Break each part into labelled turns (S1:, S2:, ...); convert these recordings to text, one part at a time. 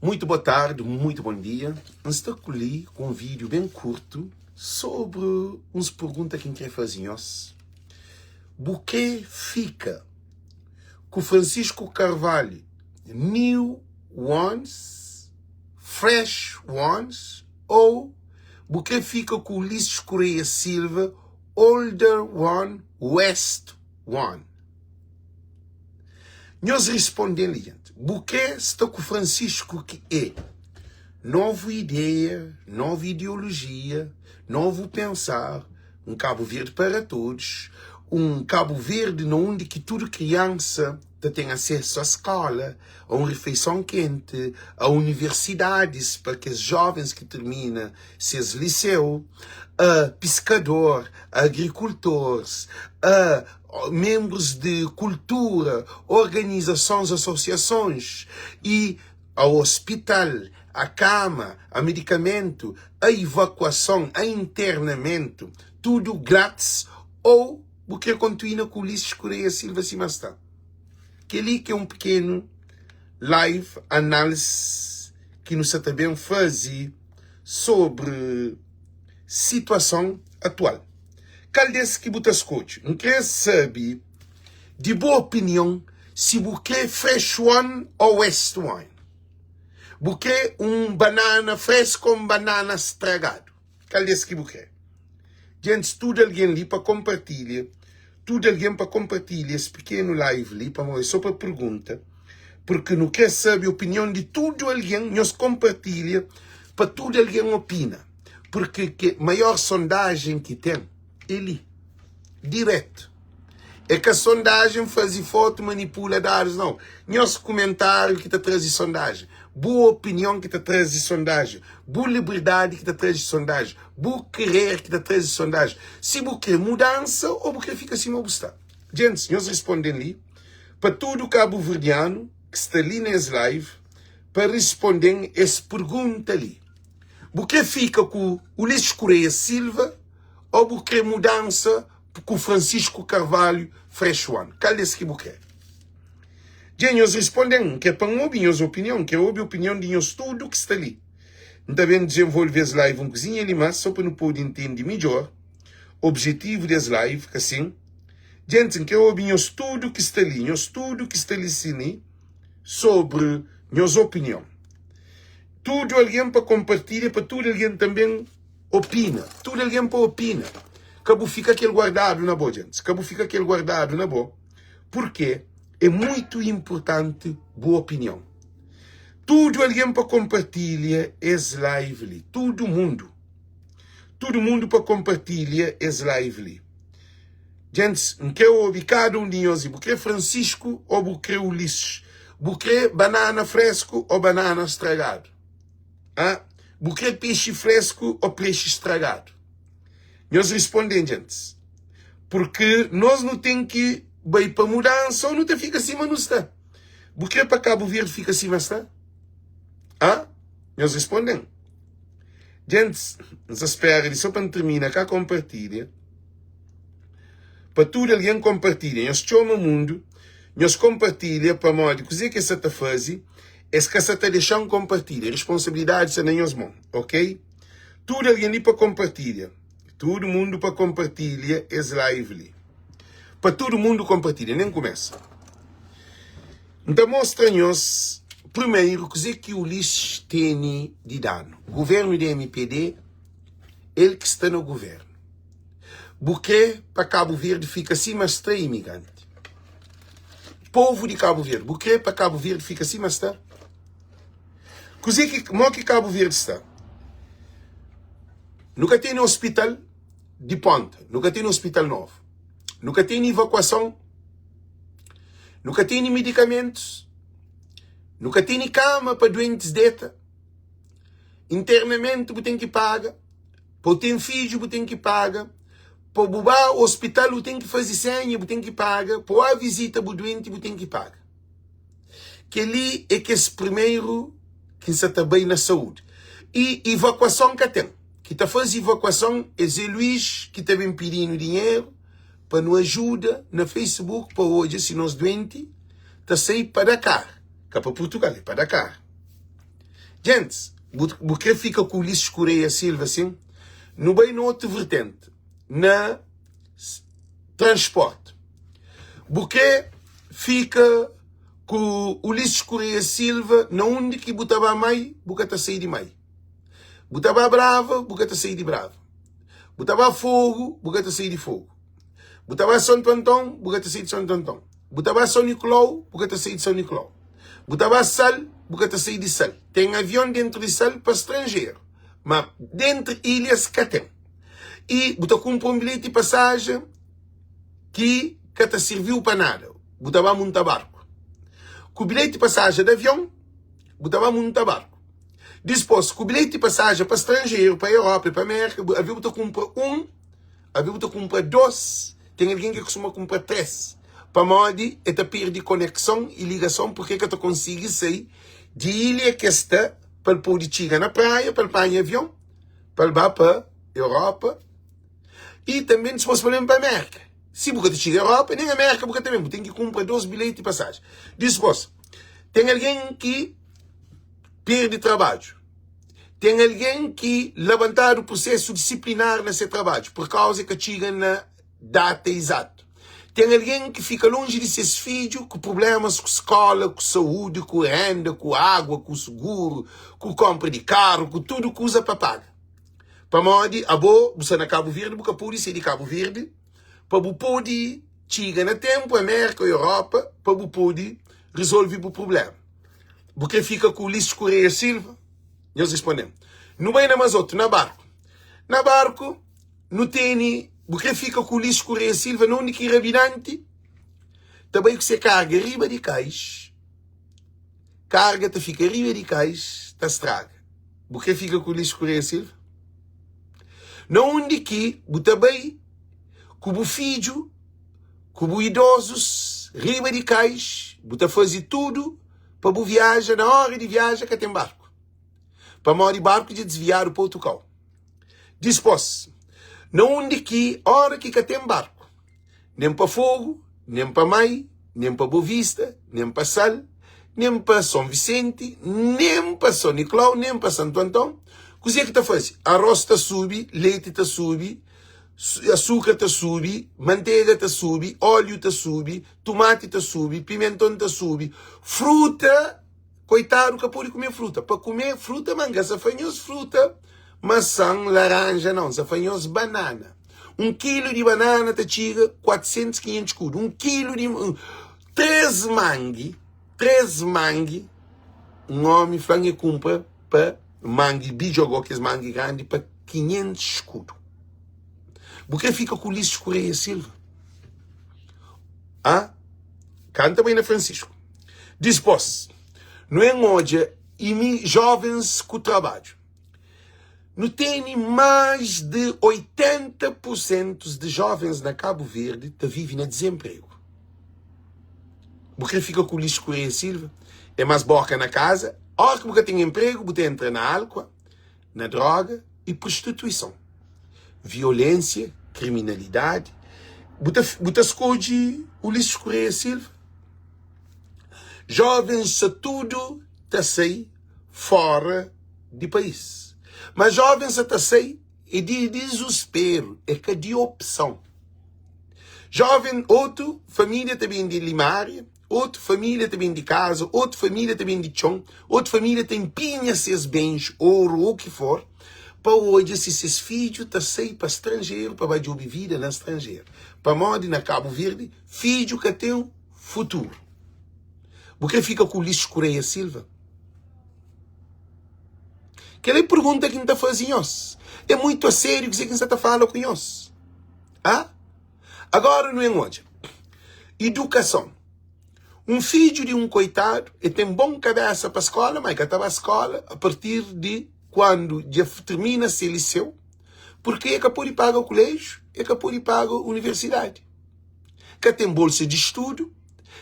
S1: Muito boa tarde, muito bom dia. N sta ku li ku un vídeo ben kurtu sobri uns pergunta ki N kre faze nhos. Bu kre fika ku Francisco Carvalho New Ones, Fresh Ones ou bu kre fika ku Ulisses Correia Silva Older One, West One? Nhos risponde-m li, jenti. Bu kre sta ku Francisco ki é novu ideia, novu ideolojia, novu pensar, un Kabu Verdi para todos, un Kabu Verdi na undi ki tudu kriansa ta ten asesu a skola, a un rifeison kenti, a universidadis pa kes jovens ki tirmina ses liseu, a piskador, a agrikultors, a menbrus di kultura, organizasons, asosiasons i a ospital, a kama, a medikamentu, a ivakuason, a internamentu, tudu gratis ou bu kre kontuina ku Ulisses Correia Silva sima sta. Keli ki é un pikenu live analis ki nu sa ta ben fazi sobri situason atual. Kal des ki bu ta skodje? N kre sabe di bu opinion si bu kre fresh one ou west one. Bu kre un banana fresku ou un banana stragadu? Kal des ki bu kre? Djentis, tudu algen li pa konpartilha, tudu algen pa konpartilha es pikenu live li, pamodi é so pa pergunta, purki nu kre sabe opinion di tudu algen, nhos konpartilha pa tudu algen opina. Purki ke maior sondajen ki ten é li, diretu. É ka sondajen faze fotu, manipula dadus, nau. Nhos kumentariu ki ta traze sondajen, bu opinion ki ta traze sondajen, bu liberdadi ki ta traze sondajen, bu kerer ki ta traze sondajen. Si bu kre mudansa ô bu kre fika sima bu sta. Djentis, nhos risponden li pa tudu kabuverdianu ki sta li na es live pa risponden es pergunta li. Bu kre fika ku Ulisses Correia Silva ô bu kre mudansa ku Francisco Carvalho Fresh One? Kal des ki bu kre? Dja nhos risponde-m, N kre pa N obi nhos opinion, N kre obi opinion di nhos tudu ki sta li. N ta ben dizenvolve es live un kuzinha li mas, so pa nu pode ntende midjor objetivu des live, ka sin? Djentis, N kre obi nhos tudu ki sta li, nhos tudu ki sta li sin li, sobri nhos opinion. Tudu algen pa konpartilha pa tudu algen tanben opina. Tudu algen pa opina. Ka bu fika kel guardadu na bo, djentis. Ka bu fika kel guardadu na bo, purke é muitu inpurtanti bu opinion. Tudu algen pa konpartilha es live li. Tudu mundu. Tudu mundu pa konpartilha es live li. Djentis, N kre obi kada un di nhos. Bu kre Francisco ô bu kre Ulisses? Bu kre banana fresku ô banana stragadu? Hã? Bu kre pexi fresku ô pexi stragadu? Nhos risponde-m, djentis, purki nos nu ten ki bai pa mudansa ô nu ta fika sima nu sta? Bu kre pa Kabu Verdi fika sima sta? Hã? Nhos risponde-m. Djentis, N sa spera di so pa N tirmina ka konpartilha. Pa tudu algen konpartilha. Nhos txoma mundu, nhos konpartilha pamodi kuzê ki es sa ta faze, es ka sa ta dexa-m konpartilha. Responsabilidadi sta na nhos mon, ok? Tudu algen li pa konpartilha. Tudu mundu pa konpartilha es live li. Pa tudu mundu konpartilha, nen kumesa. N ta mostra nhos primeru kuzê ki Ulisses tene di danu. Guvernu di MPD, el ki sta na guvernu. Bu kre pa Kabu Verdi fika sima sta imigranti? Povu di Kabu Verdi, bu kre pa Kabu Verdi fika sima sta? Kuze ki, mo ki Kabu Verdi sta? Nu ka tene ospital di ponta, nu ka tene ospital novu, nu ka tene ivakuason, nu ka tene medikamentus, nu ka tene kama pa duentis deta, internamentu bu ten ki paga. Pa bu ten fidju bu ten ki paga, pa bu ba ospital bu ten ki faze senha bu ten ki paga, pa bu ba vizita bu duenti bu ten ki paga. Kel-li é kes primeru ki N sa ta bai na saúdi. I ivakuason ka ten. Ki ta faze ivakuason é Zé Luís ki ta ben pidi-nu dinheru pa nu ajuda na Facebook pa odja si nos duenti ta sai pa Dakar, ka pa Purtugal, é pa Dakar. Gentis, bu, bu kre fika ku Ulisses Correia Silva sin? Nu bai na otu vertenti, na transporti. Bu kre fika ku Ulisses Correia Silva na undi ki bu ta ba mai, bu ka ta sai di mai. Bu ta ba Brava, bu ka ta sai di Brava. Bu ta ba Fogo, bu ka ta sai di Fogo. Bu ta ba Santo Antão, bu ka ta sai di Santo Antão. Bu ta ba São Nicolau, bu ka ta sai di São Nicolau. Bu ta ba Sal, bu ka ta sai di Sal. Ten avion dentru di Sal pa stranjeru, ma dentru ilhas ka ten. I bu ta kunpra un bilheti pasajen ki ka ta sirviu pa nada. Bu ta ba munta barku. Ku bilheti pasajen di avion, bu ta ba munta barku. Dispos, ku bilheti pasajen pa stranjeru, pa Europa i pa Merka, avion bu ta kunpra un. Abi bu ta kunpra 2, ten algen ki kustuma kunpra 3, pamodi e ta perde konekson i ligason purki e ka ta konsigi sai di ilha ki e sta pa el pode txiga na praia pa el panha avion pa el ba pa Europa i tanbe dispos pa el ben pa Merka. Si bu ka ta txiga Europa nen Merka bu ka ta ben, bu ten ki kunpra 2 bilheti pasajen. Dispos, ten algen ki perde trabadju. Ten algen ki labantadu prusesu disiplinar na se trabadju pur kauza e ka txiga na data izatu. Ten algen ki fika lonji di ses fidju ku prublémas ku skóla, ku saúdi, ku renda, ku agua, ku suguru, ku kónpra di karu, ku tudu kuza pa paga. Pamodi abo bu sta na Kabu Verdi, bu ka pode sai di Kabu Verdi pa bu pode txiga na ténpu Amérika ô Europa pa bu pode rizolve bu prubléma. Bu krê fika ku Ulisses Correia Silva? Nhos responde-m, Nu bai na mas otu, na barku. Na barku, nu tene Bu krê fika ku Ulisses Correia Silva na undi ki rabidanti ta bai ku se karga riba di kais, karga ta fika riba di kais ta straga. Bu krê fika ku Ulisses Correia Silva? Na undi ki bu ta bai ku bu fidju, ku bu idozus riba di kais, bu ta faze tudu pa bu viaja, na óra di viaja ka ten barku, pamodi barku dja disviadu pa otu kau. Dispôs, na undi ki óra ki ka ten barku, nen pa Fogu, nen pa Mai, nen pa Bovista, nen pa Sal, nen pa Son Visenti, nen pa Son Niklau, nen pa Santu Anton, kuzê ki ta faze? Arôs ta subi, leti ta subi, asukar ta subi, mantega ta subi, óliu ta subi, tumati ta subi, pimenton ta subi, fruta, koitadu ka pode kume fruta. Pa kume fruta, ma N ka sa fla nhos fruta, masan, laranja, nau, N sa fla nhos banana. Un kilu di banana ta txiga 400, 500 skudu. Un kilu di, 3 mangi, 3 mangi, un omi fla-m e kunpra pa mangi bidjogó, kes mangi grandi, pa 500 skudu. Bu kre fika ku Ulisses Correia Silva? Ah? Kanta bai na Francisco. Dispos, nu en odja imi jovens ku trabadju. Nu teni mais de 80 por sentu de jovens na Cabo Verde ta vive na desemprego. Bu kre fika ku Ulisses Correia Silva? É mas boka na casa. Ora ki bu ka ten emprego, bu ta entra na álcool, na droga e prostituison, violência, kriminalidadi. Bu ta, bu ta skodje Ulisses Correia Silva? Jovens sa tudu ta sai fora di país. Ma jovens sa ta sai é di dizusperu, é ka di opson. Joven, otu família ta ben di limária, Otu família ta bende kaza, otu família ta bende txon, otu família ta inpinha ses bens, oru ô ki for, pa odja si ses fidju ta sai pa stranjeru pa ba djobe vida na stranjeru. Pamodi na Kabu Verdi fidju ka ten futuru. Bu kre fika ku Ulisses Correia Silva? Kel-la é pergunta ki N ta faze nhos. É muitu a sériu kuzê ki N sa ta fala ku nhos. Ah? Agora nu en odja idukason. Un fidju di un koitadu e ten bon kabesa pa skola, ma e ka ta ba skola a partir di kuandu dja termina se liseu, purki e ka pode paga kulejiu, e ka pode paga universidadi. Ka ten bolsa di studu,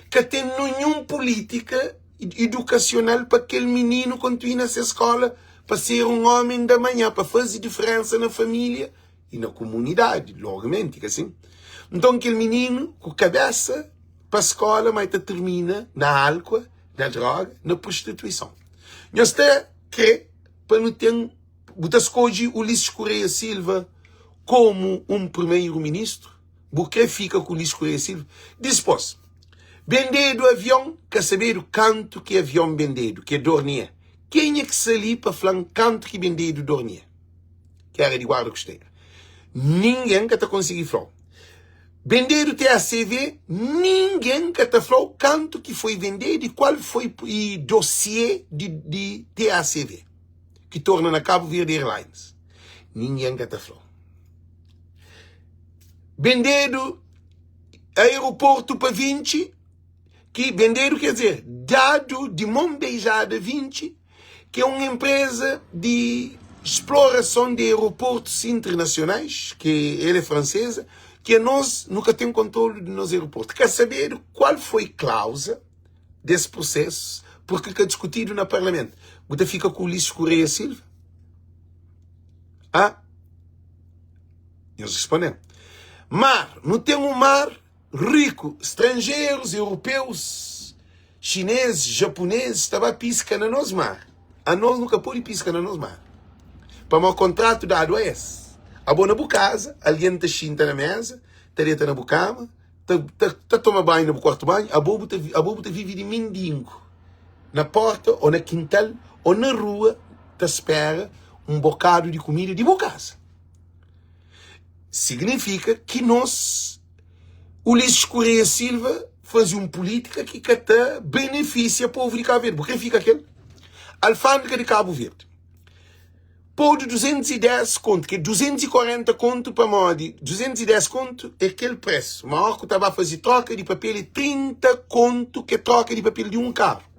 S1: ka ten ninhun pulitika idukasional pa kel mininu kontinua se skola pa ser un omen di amanha, pa faze diferensa na familia i na kumunidadi, logimenti, ka sin? Nton, kel mininu ku kabésa pa skóla, má el ta tirmina na álkua, na dróga, na prostituison. Nhos ta. krê pa nu ten Bu ta skodje Ulisses Correia Silva komu un primeiro-ministru? Bu krê fika ku Ulisses Correia Silva? Dispôs, bendedu avion, ka sabedu kantu ki avion bendedu, ki é Dornier. Kenha ki sta li pa fla-m kantu ki bendedu Dornier, ki éra di Guarda Costeira? Ningen ka ta konsigi fla-u. Bendedu TACV, ningen ka ta fla-u kantu ki foi bendedu i kual foi i dosiê di, di TACV. ki torna na Cabo Verde Airlines. Ninguém ka ta fla. Bendedu aeroporto pa Vinci, ki bendedu quer dizer, dadu di mon beijada Vinci, ki é un empresa di explorason di aeroportos internacionais, ki el é francesa, ki anos nu ka ten kontrolu di nos aeroporto. Ka sabedu kual foi klausa des prosesu porque ka diskutidu na parlamentu. Bu ta fika ku Ulisses Correia Silva? Ah? Nhos responde-m. Mar, nu ten un mar riku, stranjerus, europeus, chineses, japoneses ta ba piska na nos mar. Anos nu ka pode piska na nos mar. Pamodi kontratu dadu a es. Abo na bu kaza, algen ta xinta na meza, ta deta na bu kama, ta, ta, ta toma banhu na bu kuartu banhu, abo bu ta, abo bu ta vive di mindingu na porta ô na kintal ô na rua ta spera un bokadu di kumida di bu kaza. Signifika ki nos Ulisses Correia Silva faze un pulítika ki ka ta benefisia povu di Kabu Verdi. Bu kre fika kel? Alfândega di Kabu Verdi. Podu 210 kontu, ke 240 kontu pamodi 210 kontu é kel presu. Ma óra ku ta ba faze troka di papel é 30 kontu ke troka di papel di un karu.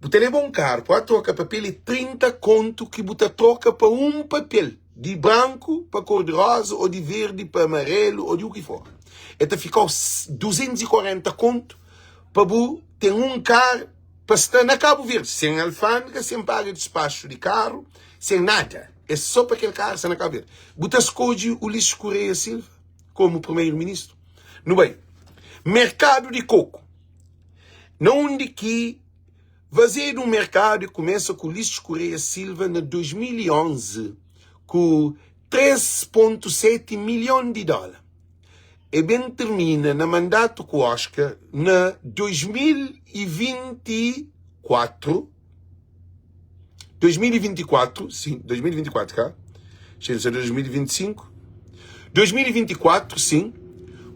S1: Bu ta leba un karu pa troka papel é 30 kontu ki bu ta troka pa un papel di branku pa kor di roza ô di verdi pa amarelu ô di u ki for. E ta fika-u 240 kontu pa bu ten un karu. Pa sta na Kabu Verdi sen alfândega, sen paga dispaxu di karu, sen nada. É só pa kel karu sta na Kabu Verdi. Bu ta skodje Ulisses Correia Silva komu primeiro-ministru? Nu bai. Merkadu di koku. Na undi ki fazedu un merkadu e kumesa ku Ulisses Correia Silva na 2011 ku 3.7 milhon di dóla. E ben termina na mandatu ku Oscar na 2024, 2024, sim, 2024 ka? Xen sa 2025, 2024, sim,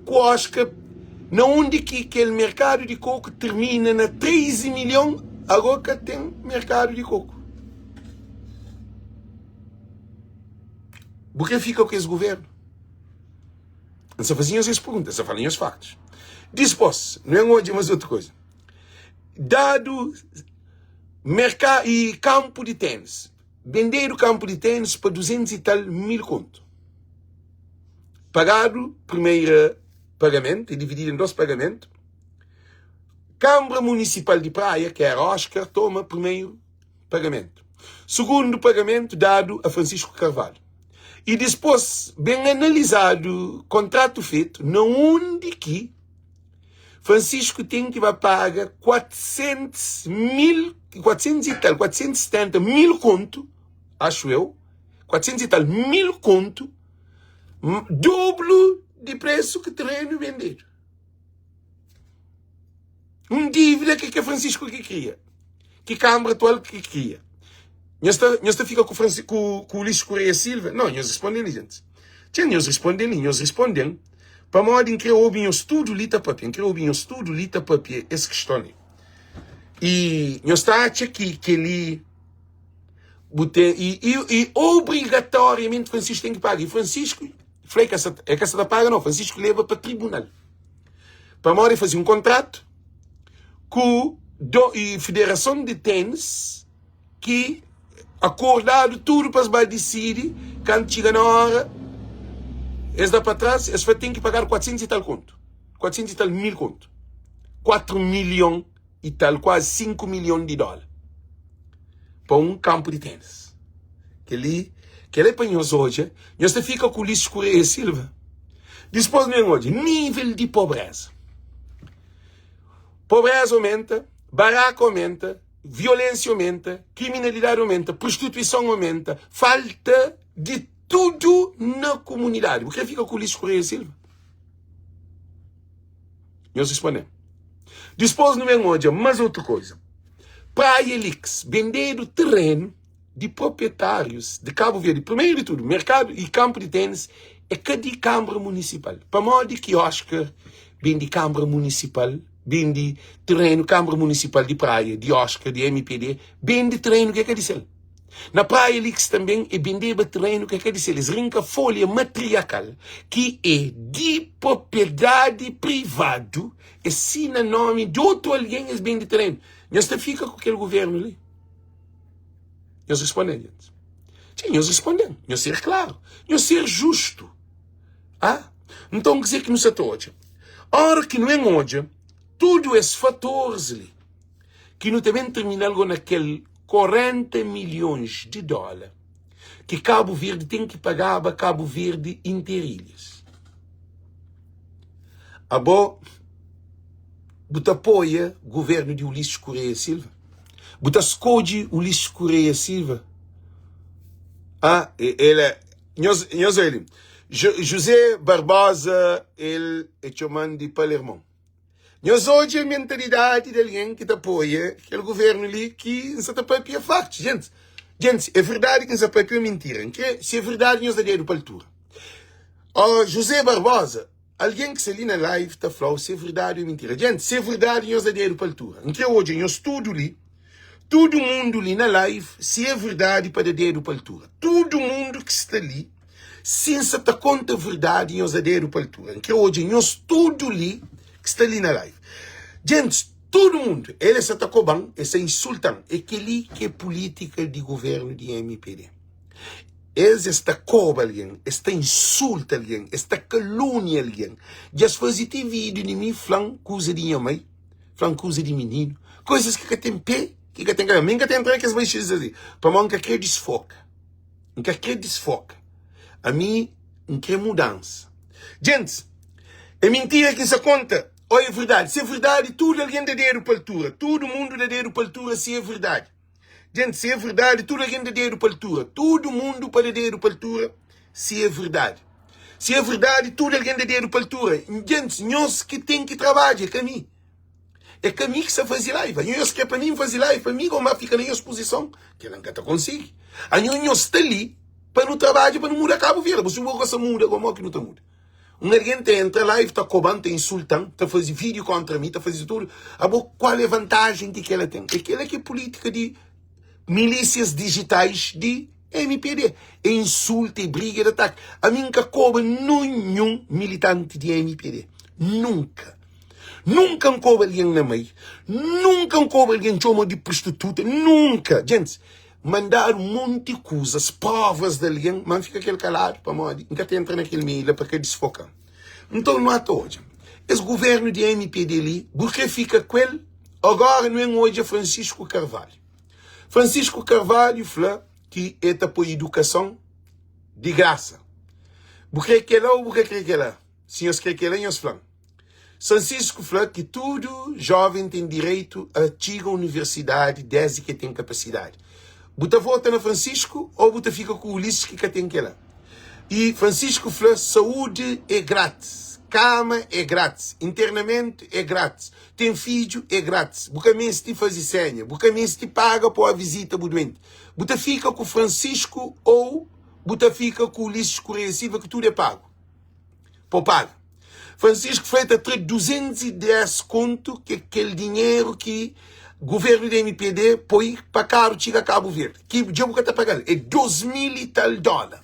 S1: ku Oscar na undi ki kel merkadu di koku termina na 13 milhon, agora ka ten merkadu di koku. Bu kre fika ku es governu? N sa faze nhos es pergunta, N sa fala nhos faktus. Dispos, nu en odja mas otu koza. Dadu merka i kampu di tenis, bendedu kampu di tenis pa 200 i tal mil kontu. Pagadu primeira pagamentu, e divididu en dos pagamentu. Kambra Munisipal di Praia, ki era Oscar, toma primeiro pagamentu. Sugundu pagamentu dadu a Francisco Carvalho. I dispôs, ben analizadu kontratu fetu, na undi ki Francisco ten ki ba paga 400 mil, 400 i tal, 470 mil kontu, axu eu, 400 i tal mil kontu, doblu di presu ki terenu bendedu. Un dívida ki ke Francisco ki kria, ki Kambra atual ki kria. Nhos ta, nhos ta fika ku, Franci, ku, ku Ulisses Correia Silva? Não, nhos responden li, gente. Txê, nhos responden li, nhos responden. Pamodi N kre obi nhos tudu li ta papia. N kre obi nhos tudu li ta papia es kiston li. I nhos ta atxa ki keli bu ten, i, i, i obrigatoriamenti Francisco ten ki paga. I Francisco fla e ka sa, e ka sa ta paga, não. Francisco leba pa tribunal. Pamodi faze un kontratu ku do, i federason di tenis ki akordadu tudu pa es ba disidi kantu txiga na ora es da pa tras es fla ten ki pagadu 400 i tal kontu 400 i tal mil kontu 4 milhon i tal kuazi 5 milhon di dóla pa un kanpu di tenis kel-li kel-li é pa nhos odja nhos ta fika ku Ulisses Correia Silva dispôs nu ben odja nível di pobreza pobreza omenta baraka omenta. Violénsia omenta, kriminalidadi omenta, prostituison omenta, falta di tudu na kumunidadi. Bu krê fika ku Ulisses Correia Silva? Nhos responde-m. Dispôs nu ben odja más otu koza. Praia Lix bendedu terenu di proprietárius di Kabu Verdi. Primeru di tudu, merkadu y kanpu di ténis é ka di Kanbra Munisipal. Pamodi ki Oscar bende Kanbra Munisipal, bende terenu Kanbra Munisipal di Praia, di Oscar, di mpd, bende terenu ki é ka di sel? Na Praia Lix tanben e bendeba terenu ki é ka di sel. Es rinka folha matriakal ki é di propriedadi privadu, es sina nomi di otu algen, es bende terenu. Nhos ta fika ku kel guvernu li? Nhos responde-m, gentis. Txê, nhos responde-m. Nhos ser klaru. Nhos ser justu. Ah? Nton, kuzê ki nu sa ta odja? Óra ki nu ben odja tudu es fatoris li, ki nu ta ben tirmina-l go na kel 40 milhons di dóla ki Kabu Verdi ten ki pagaba Kabu Verdi Interilhas. Abo, bu ta apoia guvernu di Ulisses Correia Silva? Bu ta skodje Ulisses Correia Silva? Ah, el é. Nhos, nhos ele. José Barbosa, el é txoman di Palermon. Nhos odja mentalidadi di algen ki ta apoia kel guvernu li ki N sa ta papia faktus. Gentis, gentis, é verdadi ki N sa papia ou mintira? N kre, si é verdadi nhos da dedu pa altura. Ó, José Barbosa, Algen ki sta li na live ta fla-u si é verdadi ô mintira. Djenti, si é verdadi nhos da dedu pa altura. N kre odja nhos tudu li, tudu mundu li na live, si é verdadi pa da dedu pa altura. Tudu mundu ki sta li, si N sa ta konta verdadi, nhos da dedu pa altura. N kre odja nhos tudu li ki sta li na live. Djentis, tudu mundu, el e sa ta koba-m, e sa insulta-m. É kel-li ki é pulítika di guvernu di mpd. Es es ta koba algen, es ta insulta algen, es ta kalúnia algen. Dja es faze ti vídiu di mi fla-m kuza di nha mai, fla-m kuza di mininu, kuzas ki ka ten pé, ki ka ten kabésa. Mi N ka ta entra na kes baixezas li, pamodi N ka krê disfoka. N ka krê disfoka. Ami N krê mudansa. Gentis, é mintira ki N sta konta ô é verdadi? Si é verdadi, tudu algen da dedu pa altura. Tudu mundu da dedu pa altura si é verdadi. Gente, se é verdade, tudo alguém da dedo para altura. Todo mundo para dedo para altura, se é verdade. Se é verdade, tudo alguém da dedo para altura. Gente, nós que tem que trabalhar, é caminho. É caminho que se faz live. Nós que é para mim fazer live, para mim, como fica na minha exposição, que ela nunca consegue. A nós está ali para não trabalhar, para não mudar Cabo Verde. Você gosta muda, como é que não tá muda? Un algen ta entra live ta koba-m, ta insulta-m, ta faze vídiu kóntra mi, ta faze tudu. Abo, kual é vantajen ki kel-la ten? É kel-la ki é pulítika di milísias dijitais di mpd. É insulta, é briga, é da ataki. Ami N ka koba ninhun militanti di mpd. Nunka. Nunka N koba algen na mei. Nunka N koba algen txoma di prostituta. Nunka. Djentis, Mandadu monti kuzas, provas di algen, ma N fika kel kaladu pamodi N ka ta entra na kel meiu la pa ka disfoka-m. Nton nu ata odja es guvernu di mpd li, bu kre fika ku el? Agora nu en odja Francisco Carvalho. Francisco Carvalho fla ki el ta poi idukason di grasa. Bu kre kela ou bu ka kre kela? Si nhos kre kela nhos fla-m. Sansisku fla ki tudu joven ten direitu a txiga universidadi desdi ki e ten kapasidadi. Bu ta vota na Francisco ou bu ta fika ku Ulisses ki ka ten kela? I Francisco fla saúdi e gratis, kama e gratis, internamentu e gratis, ten fidju e gratis, bu ka mesti fazi senha, bu ka mesti paga pa vizita bu duenti. Bu ta fika ku Francisco ou bu ta fika ku Ulisses Correia Silva ki tudu e pagu? Pa paga. Francisco fla el ta tra 210 kontu ki é kel dinheru ki governu di mpd poi pa karu txiga Kabu Verdi ki dja bu ka ta pagal é 2000 i tal dola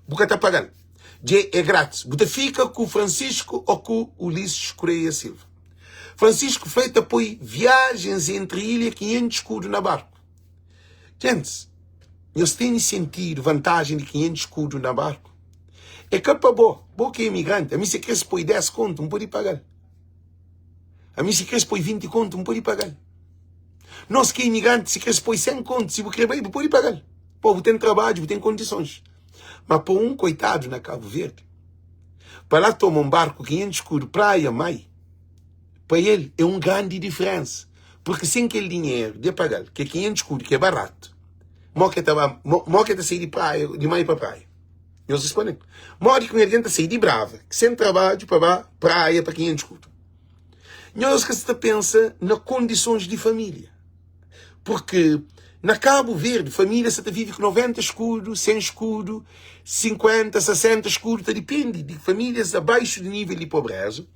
S1: bu ka ta pagal dja é gratis bu ta fika ku Francisco ou ku Ulisses Correia Silva Francisco fla el ta poi viajens entri ilha 500 skudu na barku Gentis nhos tene sentidu vantajen di 500 skudu na barku? É ka pa bo, bo ki é imigranti. Ami si kres poi 10 kontu, N pode paga-l. Ami si kres poi 20 kontu, N pode paga-l. Nos ki é imigranti, si kres poi 100 kontu, si bu kre bai, bu pode paga-l. Po, bu ten trabadju, bu ten kondisons. Ma pa un koitadu na Kabu Verdi, pa la toma un barku 500 skudu, praia, mai, pa el é un grandi diferensa. Purki sen kel dinheru de paga-l, ki é 500 skudu, ki é baratu, mo ke ta ba, mo ke ta sai di praia, di mai pa praia? Nhos responde-m. Modi ki un algen ta sai di Brava, sen trabadju, pa ba praia pa 500 skudu? Nhos ka sta pensa na kondisons di família. Purki na Kabu Verdi, família sa ta vive ku 90 skudu, 100 skudu, 50, 60 skudu, ta dipende di famílias abaixu di nível di pobreza.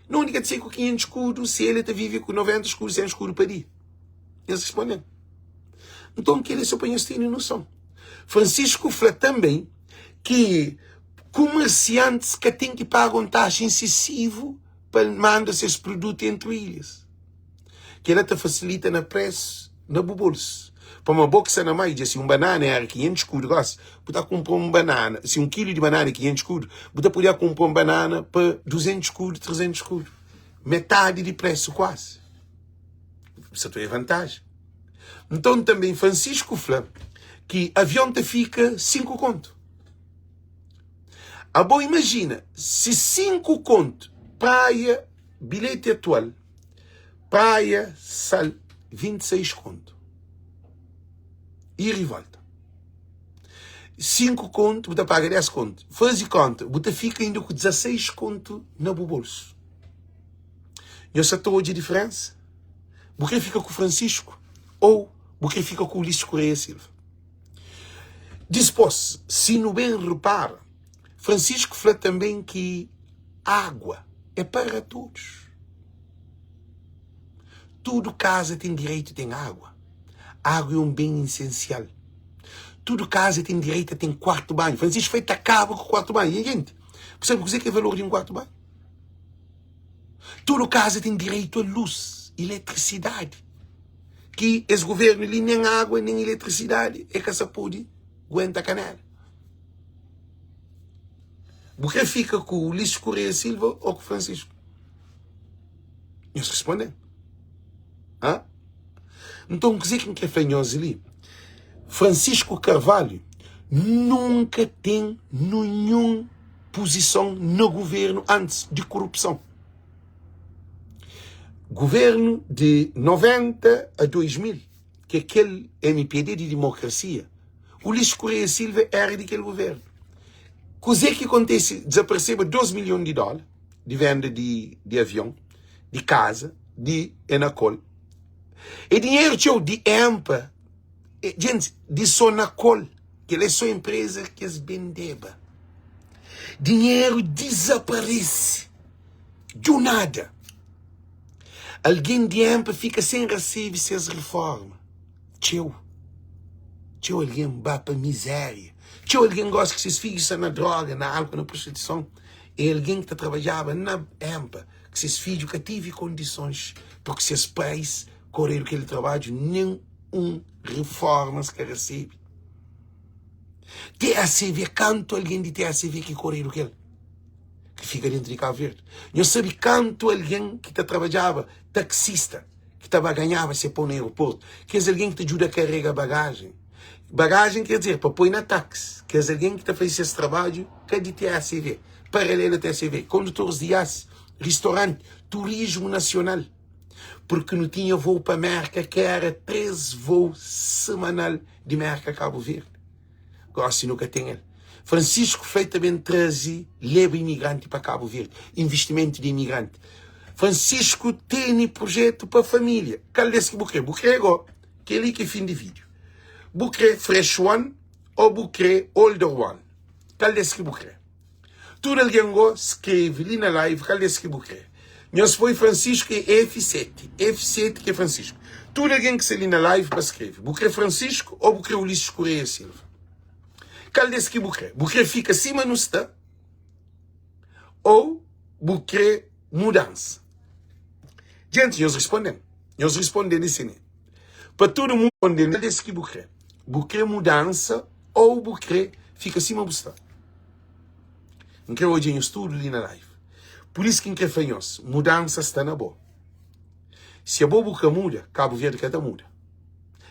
S1: Na undi ka ta sai ku 500 skudu si el ta vive ku 90 skudu, 100 skudu pa dia? Nhos responde-m. Nton, kel-li é sô pa nhos tene noson. Francisco fla tanbê ki kumersiantis ka ten ki paga un taxa insesivu pa manda ses produtu entri ilhas. Kel-la ta fasilita na presu na bu bolsu. Pamodi bo ki sta na mai dja si un banana éra 500 skudu gósi, bu ta kunpra un banana, si un kilu di banana é 500 skudu, bu ta podia kunpra un banana pa 200 skudu, 300 skudu. Metadi di presu kuazi. Bu sta ta odja vantaji. Nton tanbê Francisco fla ki avion ta fika 5 kontu. Abo imajina si 5 kontu praia bilheti atual Praia sal 26 kontu Ir e volta 5 kontu bu ta paga 10 kontu Fazi konta bu ta fika inda ku 16 kontu na bu bolsu Nhos sa ta odja diferensa? Bu kre fika ku Francisco ou bu kre fika ku Ulisses Correia Silva? Dispos, si nu ben repara, Francisco fla tanben ki água é para todos. Tudu kaza ten direitu ten água. Água é un ben isensial. Tudu kaza ten direitu a ten kuartu banhu. Francisco fla el ta kaba ku kuartu banhu. Nha jenti, bu sabe kuzê ki é valor di un kuartu banhu? Tudu kaza ten direitu a lus, eletrisidadi. Ki es guvernu li nen água nen eletrisidadi e ka sa pode guenta kanela. Bu kre fika ku Ulisses Correia Silva ou ku Francisco? Nhos responde-m. Hã? Nton, kuzê ki N kre fla nhos li? Francisco Carvalho nunka ten ninhun puzison na guvernu antis di korupson. Guvernu di 90 a 2000, ki é kel MPD di dimokrasia, Ulisses Correia Silva éra di kel guvernu. Kuzê ki kontese? Dizapareseba 2 milhon di dóla di venda di, di avion, di kaza, di Enacol. É dinheru txeu di EMPA, é, gente, di Sonacol, kel é só empresa ki es bendeba. Dinheru dizaparese do nada. Algen di EMPA fika sen rasebe ses reforma. Txeu, txeu algen ba pa mizéria. Txeu algen gosi ki ses fidju sta na droga, na álkuol, na prostituison. É algen ki ta trabadjaba na EMPA, ki ses fidju ka tive kondisons purki ses pais koredu kel trabadju, nen un reforma es ka resebe. TACV, kantu algen di TACV ki koredu kel? Ki fika dentu di Kabu Verdi. Nhos sabe kantu algen ki ta trabadjaba taksista? ki ta ba ganhaba se pon na aeroportu, kes algen ki ta djuda karega bagajen, bagajen ker dizer pa poi na taksi, kes algen ki ta faze ses trabadju ka di TACV, paralelu a TACV, kondutoris di as, ristoranti, turismu nasional, purki nu tinha vou pa Merka ki era 3 vou semanal di Merka Kabu Verdi. Gosi nu ka ten el. Francisco Frei ta ben traze leba imigranti pa Cabo Verde, investimentu di imigranti. Francisco tene projetu pa família. Kal des ki bu kre? Bu kre go? Keli ki é fin di vídeo. Bu kre fresh one ou bu kre older one? Kal des ki bu kre? Tudu algen go skreve li na live kal des ki bu kre. Nhos poi Francisco é F7. F7 ki é Francisco. Tudu algen ki sta li na live pa skreve. Bu kre Francisco ou bu kre Ulisses Correia Silva? Kal des ki bu kre? Bu kre fika sima nu sta ou bu kre mudansa? Gentis, nhos responde-m. Nhos responde li si ne. Pa tudu mundu responde kal des ki bu kre? Bu kre mudansa ou bu kre fika sima bu sta? N kre odja nhos tudu li na live. Pur isu ki N kre fla nhos, mudansa sta na bo. Si abo bu ka muda, Kabu Verdi ka ta muda.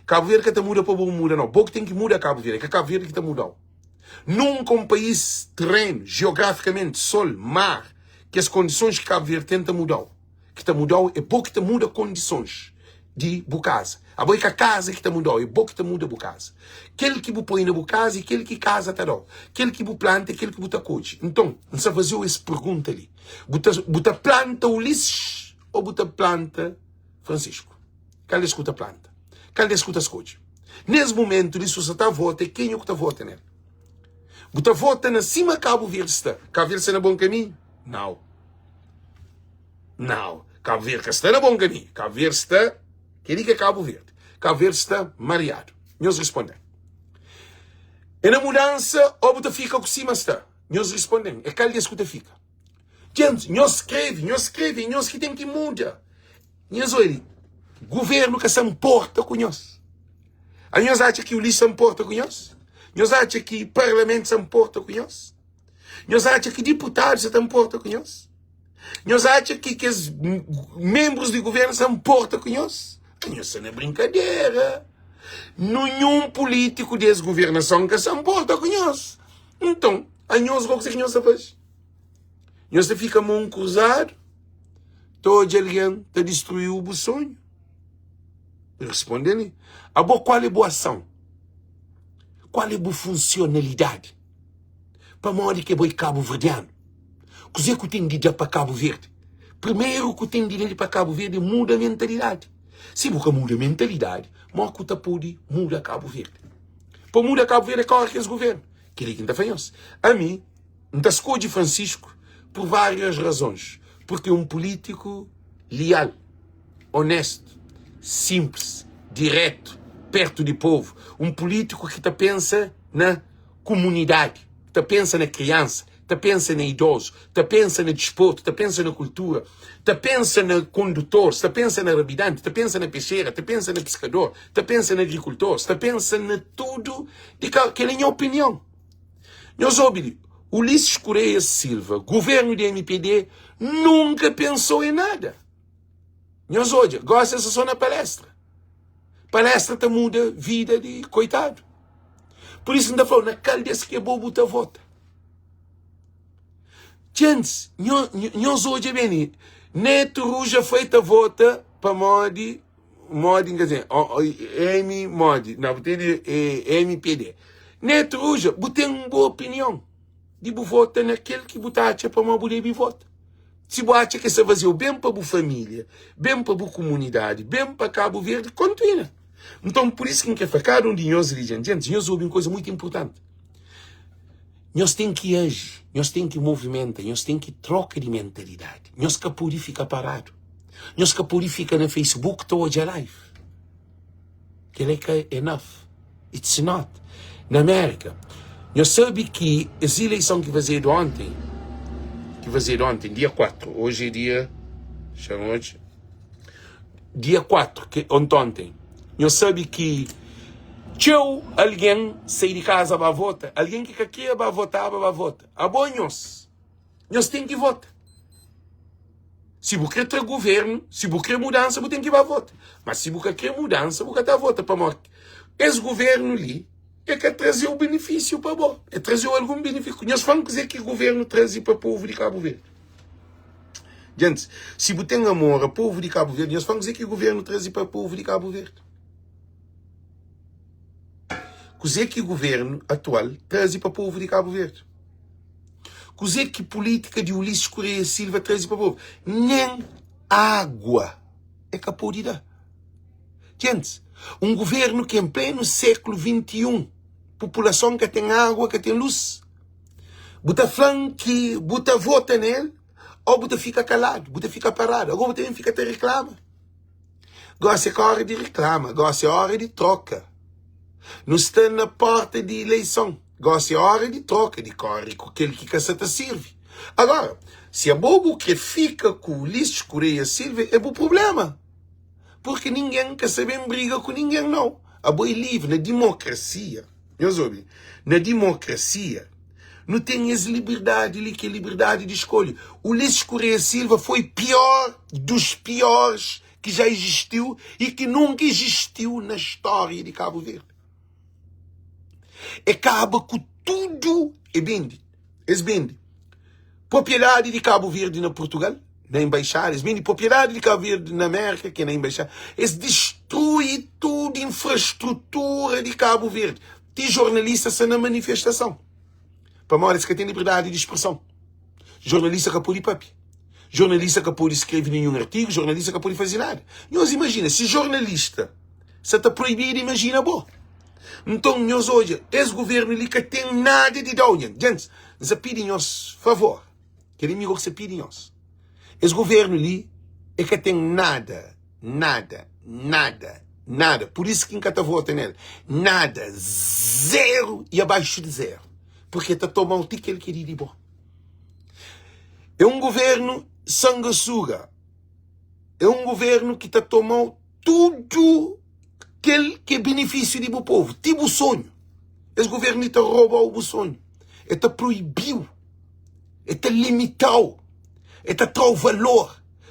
S1: Kabu Verdi ka ta muda pa bo muda, nau. Bo ki ten ki muda Kabu Verdi, é ka Kabu Verdi ki ta muda-u. Nunka un país terenu, jiografikamenti, sol, mar, kes kondisons ki Kabu Verdi ten ta muda-u. Ki ta muda-u é bo ki ta muda kondisons. di bu kaza. Abo é ka kaza ki ta muda-u, é bo ki ta muda bu kaza. Kel ki bu poi na bu kaza é kel ki kaza ta da-u. Kel ki bu planta é kel ki bu ta kodje. Nton, N sta faze-u es pergunta li, Bu ta, bu ta planta Ulisses ô bu ta planta Francisco? Kal des ku ta planta? Kal des ku ta skodje? Nes mumentu li, si bu sta ta vota, é kenha ku ta vota nel? Bu ta vota na sima Kabu Verdi sta? Kabu Verdi sta na bon kaminhu? Nau. Nau. Kabu Verdi ka sta na bon kaminhu. Kabu Verdi sta, kel-li ki é Kabu Verdi. Kabu Verdi sta mariadu. Nhos responde-m. É na mudansa ô bu ta fika ku sima sta? Nhos responde-m. É kal des ku ta fika? Djents, nhos skrebe, nhos skrebe, é nhos ki ten ki muda. Nhos oi li, guvernu ka sa nporta ku nhos. A nhos atxa ki Ulisses sa nporta ku nhos? Nhos atxa ki parlamentu sa nporta ku nhos? Nhos atxa ki diputadus sa ta nporta ku nhos? Nhos atxa ki kes menbrus di guvernu sa nporta ku nhos? A nhos sta na brinkadera. Ninhun pulítiku di es guvernason ka sa nporta ku nhos. Nton, a nhos go, kuzê ki nhos ta faze? Nhos ta fika mon kruzadu ta odja algen ta distruiu bu sonhu? Responde-li, Abo kual é bu ason? Kual é bu funsionalidadi? Pamodi ki abo é kabuverdianu? Kuzê ku ten di da pa Kabu Verdi? Primeru ku ten di da pa Kabu Verdi é muda mentalidadi. Si bu ka muda mentalidadi, mó ku ta pode muda Kabu Verdi? Pa muda Kabu Verdi é kóre kes guvernu. Kel-li ki N ta fla nhos. Ami, N ta skodje Francisco pur várias razons. Purki é un pulítiku lial, onéstu, sinplis, dirétu, pértu di povu. Un pulítiku ki ta pensa na kumunidadi, ta pensa na kriansa, ta pensa na idozu, ta pensa na disportu, ta pensa na kultura, ta pensa na kondutoris, ta pensa na rabidanti, ta pensa na pexera, ta pensa na piskador, ta pensa na agrikultoris, ta pensa na tudu di ka. Kel é nha opinion. Nhos obi li, Ulisses Correia Silva, governo di MPD nunka pensou em nada. Nhos odja, gosi es sta so na palestra. Palestra ta muda vida di koitadu. Pur isu N ta fla-u, na kal des ki abo bu ta vota? Djentis, nhos odja ben li, Neto Ruja foi ta vota pamodi Modi N ka ten M modi na bu ten MPD Neto Ruja bu ten un bo opinion di bu vota na kel ki bu ta atxa pamodi bu debe vota si bu atxa ke sta fazeu ben pa bu familia ben pa bu kumunidadi ben pa Kabu Verdi kontinua nton pur isu ki N kre fla kada un di nhos li djenti nhos obi un kuza mutu inpurtanti nhos ten ki aji nhos ten ki movimenta nhos ten ki troka di mentalidadi nhos ka pode fika paradu. Nhos ka pode fika na Facebook ta odja live. Kel é ka enough. It's not. Na Amérika, nhos sabe ki es ileison ki fazedu onten, ki fazedu onten, dia 4, oji é dia, xa-m odja, dia 4, ki ontonten, nhos sabe ki txeu algen sai di kaza ba vota, algen ki ka kria ba votaba ba vota. Abo nhos, nhos ten ki vota. Si bu kre tra guvernu, si bu kre mudansa, bu ten ki ba vota. Ma si bu ka kre mudansa, bu ka ta vota. Pamodi es guvernu li, e ka traze-u benefisiu pa bo. E traze-u algun benefisiu. Nhos fla-m kuze ki guvernu traze pa povu di Kabu Verdi. Djentis, si bu ten amor a povu di Kabu Verdi, nhos fla-m kuze ki guvernu traze pa povu di Kabu Verdi. Kuze ki guvernu atual traze pa povu di Kabu Verdi. Kuzê ki pulítika di Ulisses Correia Silva traze pa povu? Nen água é ka pode da. Djentis, un guvernu ki en plenu séklu 21, populason ka ten água, ka ten lus, bu ta fla-m ki bu ta vota nel ô bu ta fika kaladu, bu ta fika paradu? Agora bu ta ben fika ta reklama? Gósi é ka óra di reklama, gósi é óra di troka. Nu sta na porta di ileison. Gósi é óra di troka, di kóre ku kel ki ka sa ta sirvi. Agora, si abo bu kre fika ku Ulisses Correia Silva, é bu prubléma. Purki ningen ka sa ben briga ku ningen, nau. Abo é livri. Na dimokrasia, nhos obi, na dimokrasia, nu ten es liberdadi li, ki é liberdadi di skolha. Ulisses Correia Silva foi pior dos piores ki já existiu e ki nunka existiu na stória di Kabu Verdi. E kaba ku tudu, e bende, es bende propriedadi di Kabu Verdi na Purtugal. Na embaixada, es bende propriedadi di Cabo Verde na América, ki é na embaixada. Es destrui tudu infrastrutura di Cabo Verde. Ti jornalista sta na manifestason. Pamodi es ka ten liberdadi di spreson. Jornalista ka pode papia. Jornalista ka pode skrebe ninhun artigu, jornalista ka pode faze nada. Nhos imajina, si jornalista sa ta proibidu, imajina bo. Nton, nhos odja, es guvernu li ka ten nada di da-u. Nha gentis, N sa pidi nhos favor, kel amigu ki sa pidi nhos, es guvernu li e ka ten nada, nada, nada, nada. Pur isu ki N ka ta vota nel. Nada, zeru i abaixu di zeru. Purke ta toma-u ti kel ki é di di bo. É un governu sangasuga. É un governu ki ta toma-u tudu kel ki é benefísiu di bu povu, ti bu sonhu. Es governu li ta roba-u bu sonhu, el ta proibi-u, el ta limita-u, el ta tra-u valor.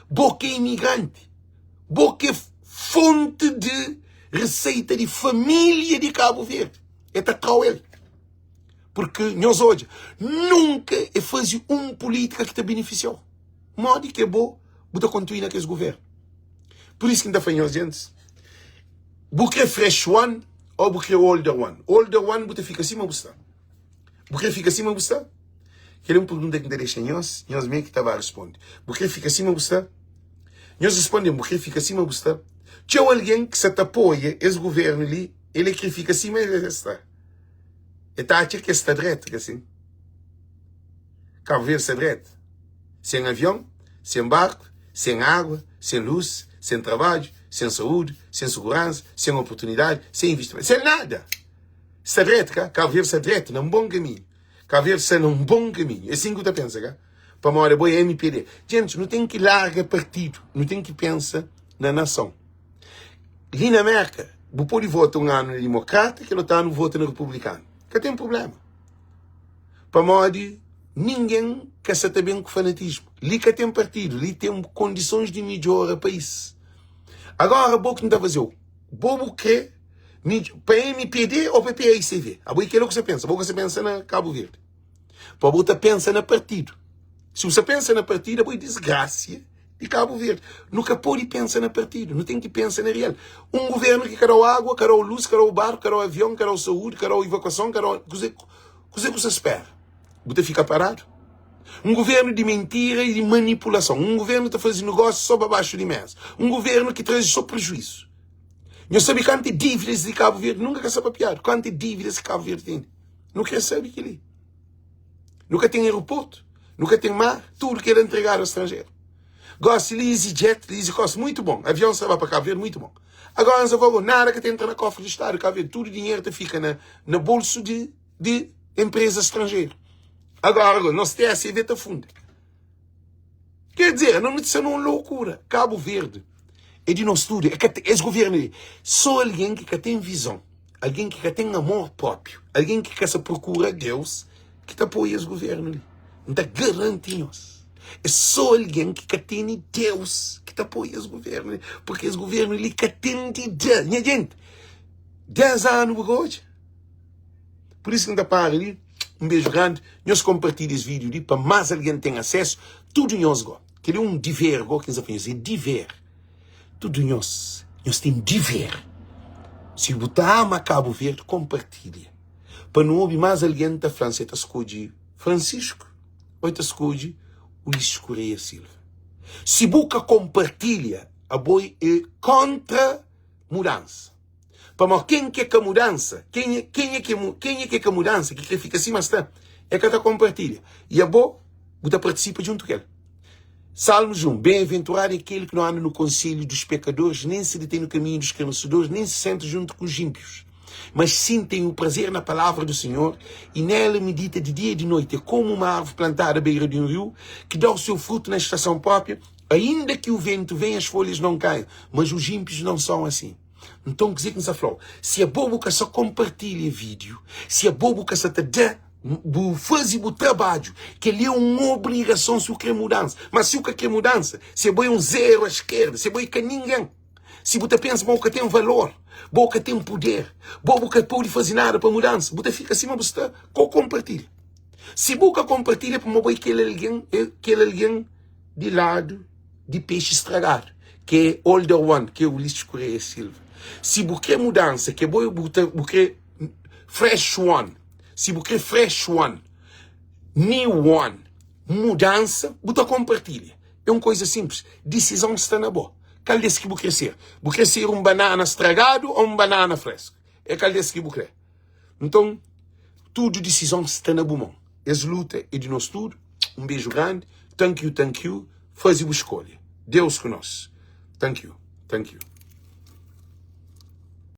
S1: Bo ki é imigranti, bo ki é fonti di reseita di família di Kabu Verdi, el ta tra-u el. Purki nhos odja, nunka e faze un pulítika ki ta benefisia-u. Modi ki bo bu ta kontinua na kes guvernu? Pur isu ki N ta fla nhos gentis, bu kre fresh one ô bu kre older one? Older one bu ta fika sima bu sta. Bu kre fika sima bu sta? Kel é un pergunta ki N ta dexa nhos, nhos mê ki ta ba responde. Bu kre fika sima bu sta? Nhos responde-m, bu kre fika sima bu sta? Txeu algen ki sa ta apoia es guvernu li, el é kre fika sima el sta. E ta atxa ki es sta dretu, ka sin? Kabu Verdi sta dretu? Sen avion, sen barku, sen agua, sen lus, sen trabadju, sen saúdi, sen suguransa, sen oportunidadi, sen investimentu, sen nada! Sta dretu, ka? Kabu Verdi sta dretu, na un bon kaminhu. Kabu Verdi sta na un bon kaminhu. É sin ki bu ta pensa, ka? Pamodi abo é MPD. Gentis, nu ten ki larga partidu, nu ten ki pensa na nason. Li na Merka, bu pode vota un anu na Dimokrata, kel otu anu bu vota na Republikanu. Ka ten prubléma. Pamodi ningen ka sa ta ben ku fanatismu. Li ka ten partidu, li ten kondisons di midjora país. Agora bo ki N ta faze-u, bo bu kre pa MPD ou pa PAICV? Abo é kela ku sa pensa, bo ka sa pensa na Kabu Verdi. Pa bo ta pensa na partidu. Si bu sa pensa na partidu, abo é disgrasia di Kabu Verdi. Nu ka pode pensa na partidu, nu ten ki pensa na real. Un guvernu ki ka da-u agua, ka da-u lus, ka da-u barku, ka da-u avion, ka da-u saúdi, ka da-u evakuason, ka da-u kuze, kuze ku sa spera? Bu ta fika paradu? Un guvernu di mentira i di manipulason. Un guvernu ta faze negósiu so pa baxu di mesa. Un guvernu ki traze so prejuizu. Nhos sabe kantu dívidas di Kabu Verdi? Nunka ka sa papiadu. Kantu dívidas ki Kabu Verdi tene? Nu kre sabe kel-li. Nu ka ten aeroportu, nu ka ten mar, tudu kel entregadu a stranjeru. Gosi li EasyJet, li EasyCost, muitu bon. Avion sta ba pa Kabu Verdi, muitu bon. Agora N sa fla bo, nada ka ta entra na kofri di stadu di Kabu Verdi, tudu dinheru ta fika na, na bolsu di, di empresa stranjeru. Agora, agora, nos TSV ta funda. Quer dizer, não me disseram uma loucura. Cabo Verde é de nós tudo. É que esse governo é só alguém que tem visão, alguém que tem amor próprio, alguém que se procura Deus que te apoia esse governo ali. Não te garante nós. É só alguém que tem Deus que te apoia esse governo ali. Porque esse governo ali que tem de Deus. Minha gente, 10 anos hoje. Por isso que não para ali. Um beijo grande. Nhos compartilha esse vídeo ali para mais alguém tem acesso. Tudo nhos go. Que é um dever go que nós é dever. Tudo nhos. Nhos tem dever. Se você ama Cabo Verde, compartilha. Para não ouvir mais alguém ta França, ta escolhe Francisco ou ta escolhe Ulisses Correia Silva. Se buca compartilha, a boi é contra mudança. Pamodi ken ki é ka mudansa, kenha kenha ki kenha ki é ka mudansa, ki krê fika sima sta, é ka ta konpartilha. I abo, bu ta partisipa djuntu ku el. Salmos 1, Bem-aventurado é aquele que não anda no conselho dos pecadores, nem se detém no caminho dos escarnecedores, nem se senta junto com os ímpios. Mas sim tem o prazer na palavra do Senhor e nela medita de dia e de noite. É como uma árvore plantada à beira de um rio, que dá o seu fruto na estação própria, ainda que o vento venha, as folhas não caiam. Mas os ímpios não são assim. Nton, kuzê ki N sta fla-u? Si abo bu ka sta konpartilha vídiu, si abo bu ka sta ta da bu faze bu trabadju, kel-li é un obrigason si bu krê mudansa. Má si bu ka krê mudansa, si abo é un zeru a skerda, si abo é ka ningen, si bu ta pensa ma bu ka ten valor, bo ka ten puder, bo bu ka pode faze nada pa mudansa, bu ta fika sima bu sta, ka bu konpartilha. Si bu ka konpartilha, é pamodi bo é kel algen, é kel algen di ladu. Di pexi stragadu Ki é older one Ki é Ulisses Correia Silva Si bu kre mudansa Ke bo bu ta bu kre fresh one Si bu kre fresh one New one Mudansa Bu ta konpartilha É un koiza sinplis Disizon sta na bo Kal des ki bu kre ser Bu kre ser un banana stragadu ou un banana fresku É kal des ki bu kre Nton tudu disizon sta na bu mon Es luta é di nos tudu Un beju grandi Thank you, thank you Faze bu skolha Deus ku nos Thank you, thank you.